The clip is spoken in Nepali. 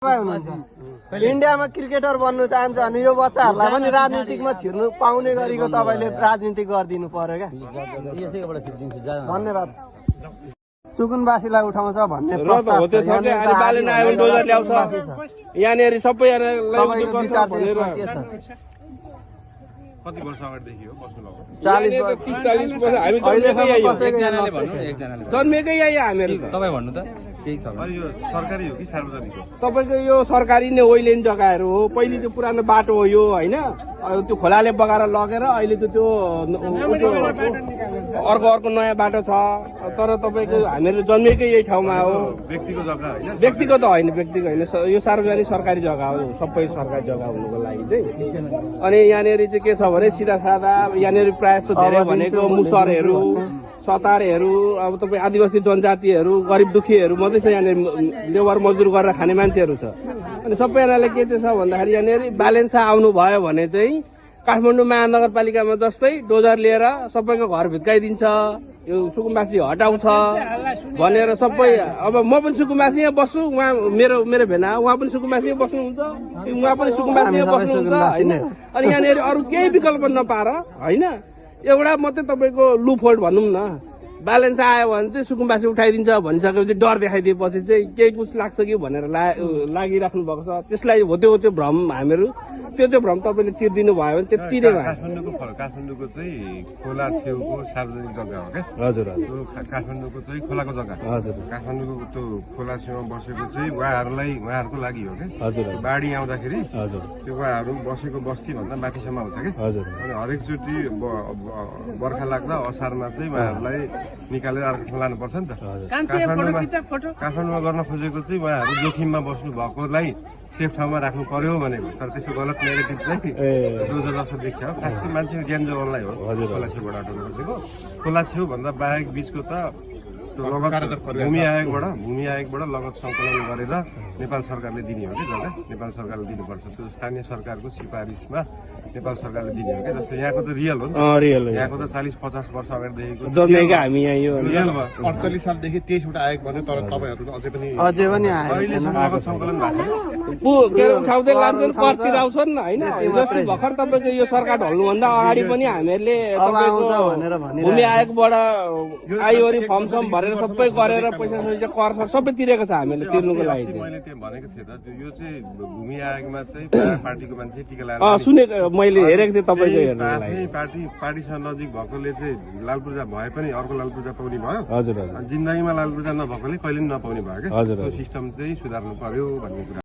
तपाईँ हुनुहुन्छ इन्डियामा क्रिकेटर बन्नु चाहन्छ भने यो बच्चाहरूलाई पनि राजनीतिकमा छिर्नु पाउने गरेको तपाईँले राजनीति गरिदिनु पर्यो क्या। धन्यवाद। सुकुनवासीलाई उठाउँछ भन्ने प्रस्ताव छ। यहाँनिर सबै कति वर्ष अगाडिदेखि हो बस्नु भएको? 40 वर्ष हामी जन्मेकै यही हामीहरू। तपाईँ भन्नु त केही छ अनि यो सरकारी हो कि सार्वजनिक हो? तपाईँको यो सरकारी नै ओइलेन जग्गाहरू हो। पहिले त्यो पुरानो बाटो हो यो होइन, त्यो खोलाले बगाएर लगेर अहिले त त्यो अर्को नयाँ बाटो छ। तर तपाईँको हामीहरू जन्मेकै यही ठाउँमा हो। व्यक्तिको जग्गा होइन? व्यक्तिगत होइन, व्यक्तिगत होइन, यो सार्वजनिक सरकारी जग्गा हो। सबै सरकारी जग्गा हुनुको लागि चाहिँ। अनि यहाँनिर चाहिँ के छ भने सिधा सादा यहाँनिर प्रायः जस्तो धेरै भनेको मुसरहरू, सतारहरू, अब तपाईँ आदिवासी जनजातिहरू, गरिब दुखीहरू मात्रै छ यहाँनिर, लेबर मजदुर गरेर खाने मान्छेहरू छ। अनि सबैजनाले के चाहिँ छ भन्दाखेरि यहाँनिर ब्यालेन्स आउनु भयो भने चाहिँ काठमाडौँ महानगरपालिकामा जस्तै डोजर लिएर सबैको घर भित्काइदिन्छ, यो सुकुम्बासी हटाउँछ भनेर सबै। अब म पनि सुकुम्बासी यहाँ बस्छु, उहाँ मेरो भेना उहाँ पनि सुकुम्बासी बस्नुहुन्छ, उहाँ पनि सुकुम्बासी बस्नुहुन्छ होइन। अनि यहाँनिर अरू केही विकल्प नपाएर होइन, एउटा मात्रै तपाईँको लुफोल्ड भनौँ न, ब्यालेन्स आयो भने चाहिँ सुकुम्बासी उठाइदिन्छ भनिसकेपछि डर देखाइदिएपछि चाहिँ केही कुछ लाग्छ कि भनेर लागिराख्नु भएको छ। त्यसलाई हो त्यो भ्रम हामीहरू, त्यो चाहिँ भ्रम तपाईँले चिरिदिनु भयो भने त्यति नै भयो। काठमाडौँको चाहिँ खोला छेउको सार्वजनिक जग्गा हो क्या? हजुर काठमाडौँको चाहिँ खोलाको जग्गा। हजुर काठमाडौँको त्यो खोला छेउमा बसेको चाहिँ उहाँहरूको लागि हो क्या? हजुर बाढी आउँदाखेरि हजुर त्यो उहाँहरू बसेको बस्तीभन्दा माथिसम्म आउँछ क्या? हजुर। अनि हरेकचोटि बर्खा लाग्दा असारमा चाहिँ उहाँहरूलाई निकालेर अर्को लानुपर्छ नि त। काठमाडौँमा गर्न खोजेको चाहिँ उहाँहरू जोखिममा बस्नु भएकोलाई सेफ ठाउँमा राख्नु पर्यो भनेको, तर त्यसको गलत नेगेटिभ चाहिँ डोजर जस्तो देखिन्छ। खास चाहिँ मान्छेको ज्यान जोगाउनलाई हो खोला छेउबाट हटाउनु खोजेको। खोला छेउभन्दा बाहेक बिचको त भूमि आयोगबाट लगत सङ्कलन गरेर नेपाल सरकारले दिने हो कि जग्गा, नेपाल सरकारले दिनुपर्छ। त्यो स्थानीय सरकारको सिफारिसमा नेपाल सरकारले दिने हो कि। जस्तो यहाँको त रियल हो नि, यहाँको त 40-50 वर्ष अगाडिदेखिको जन्मेका हामी यहाँ यो रियल भयो। 48 सालदेखि 23वटा आयोग भन्यो, तर तपाईँहरू अझै पनि अहिलेसम्म लगत सङ्कलन भएको छैन। के अरे उठाउँदै लान्छन्, कर तिराउँछन् होइन। जस्तो भर्खर तपाईँको यो सरकार ढल्नुभन्दा अगाडि पनि हामीहरूले तपाईँको भूमि आयोगबाट आइओरी फर्म भरेर सबै गरेर पैसा सैसा कर सबै तिरेको छ हामीहरूले तिर्नुको लागि। मैले त्यो भनेको थिएँ त, यो चाहिँ भूमि आयोगमा चाहिँ पार्टीको मान्छे टिका लगाएर सुनेको मैले हेरेको थिएँ तपाईँको हेर्नुको लागि। पार्टीसँग नजिक भएकोले चाहिँ लाल पूर्जा भए पनि अर्को लाल पूर्जा पाउने भयो। हजुर जिन्दगीमा लाल पूर्जा नभएकोले कहिले पनि नपाउने भयो क्या? हजुर। त्यो सिस्टम चाहिँ सुधार्नु पर्यो भन्ने कुरा।